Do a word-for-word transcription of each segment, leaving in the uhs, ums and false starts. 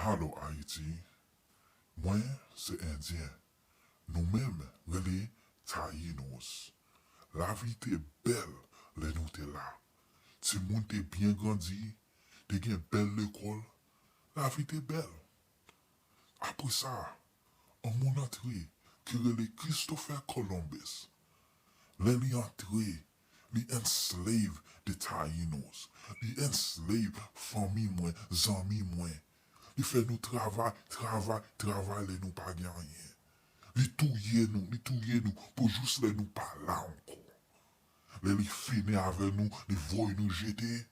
Alo Ayiti, mwen se Endyen, nou menm rele Tayinos. Lavi te bèl lè nou te la. Timoun te byen grandi, te gen bèl lekòl, lavi te bèl. Apre sa, yon moun antre ki rele Christopher Columbus. Lè li antre, li enslave the Tayinos. Li enslave fanmi mwen, zanmi mwen. Li fè nou travay, travay, travay lè nou pa gen anyen. Li touye nou, li touye nou pou jous lè nou pa la ankò. Lè li fini avè nou, li voye nou jete.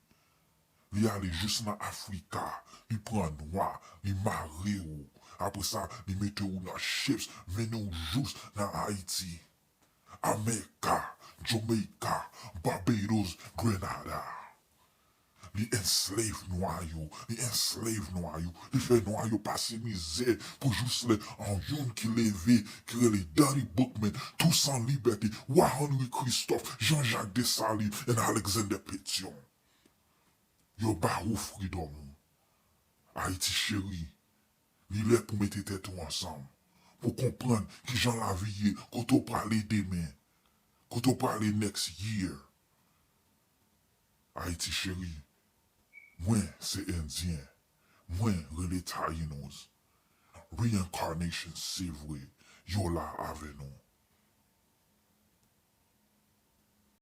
Li ale jous nan Afrika, li pran nwa, li mare w. Apre sa, li mete w nan ships, mennen w jous nan Ayiti. Amerika, Jamaica, Barbados, Grenada. Li enslave nwa yo, li enslave nwa yo, li fè nwa yo pase mizè pou jous lè an youn ki leve, ki rele Dutty Boukman, Toussaint Louverture, Wa Henri Christophe, Jean-Jacques Dessalines and Alexander Pétion. Yo ba ou freedom ou. Ayiti cheri, li lè pou mete tèt ou ansanm, pou konprann kijan lavi ye, kote w prale demen, kote w prale next year. Ayiti cheri, mwen se Endyen, mwen rele Tayinos. Reincarnation se vre, yo la avè nou.